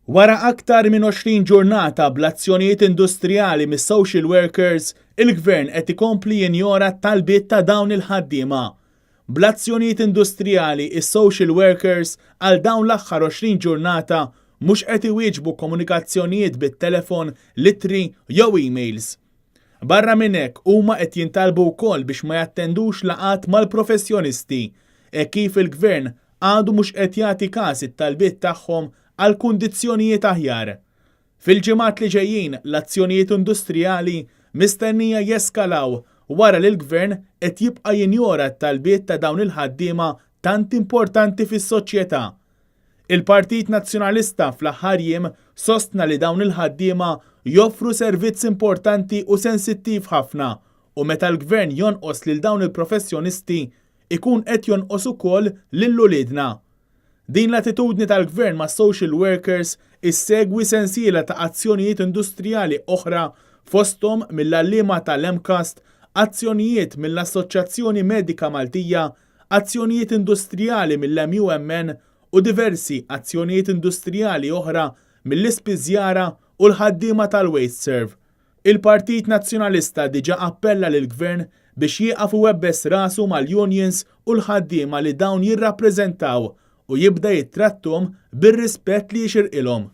Wara aktar minn 20 ġurnata bl-azzjonijiet industrijali mis-social workers, il-Gvern qed ikompli jinjora t-talbiet ta' dawn il-ħaddiema. Bl-azzjonijiet industrijali, is-social workers għal dawn l-aħħar 20 ġurnata mhux qed iwieġbu komunikazzjonijiet bit-telefon, l-ittri jew emails. Barra minn hekk huma qed jintalbu wkoll biex ma jattendux laqgħat mal-professjonisti, hekk kif il-Gvern għadu mhux qed jagħti każ it-talbiet tagħhom għal kundizzjonijiet aħjar. Fil-ġimgħat li ġejjin l-azzjonijiet industrijali mistennija jeskalaw wara li l-Gvern qed jibqa' jinjora t-talbiet ta' dawn il-ħaddiema tant importanti fis-soċjetà. Il-Partit Nazzjonalista fl-aħħar jiem sostna li dawn il-ħaddiema joffru servizz importanti u sensittiv ħafna u meta l-Gvern jonqos lil dawn il-professjonisti ikun qed jonqos ukoll lil uliedna. Din l-attitudni tal-Gvern ma' social workers issegwi sensiela ta' azzjonijiet industrijali oħra fosthom mill-għalliema tal-MCAST, azzjonijiet mill-Assoċjazzjoni Medika Maltija, azzjonijiet industrijali mill-MUMN u diversi azzjonijiet industrijali oħra mill-ispiżjara u l-ħaddiema tal-WasteServ. Il-Partit Nazzjonalista diġà appella lill-Gvern biex jieqaf iwebbes rasu mal-unions u l-ħaddiema li dawn jirrappreżentaw u jibda jittrattahom bir-rispett li jixirqilhom.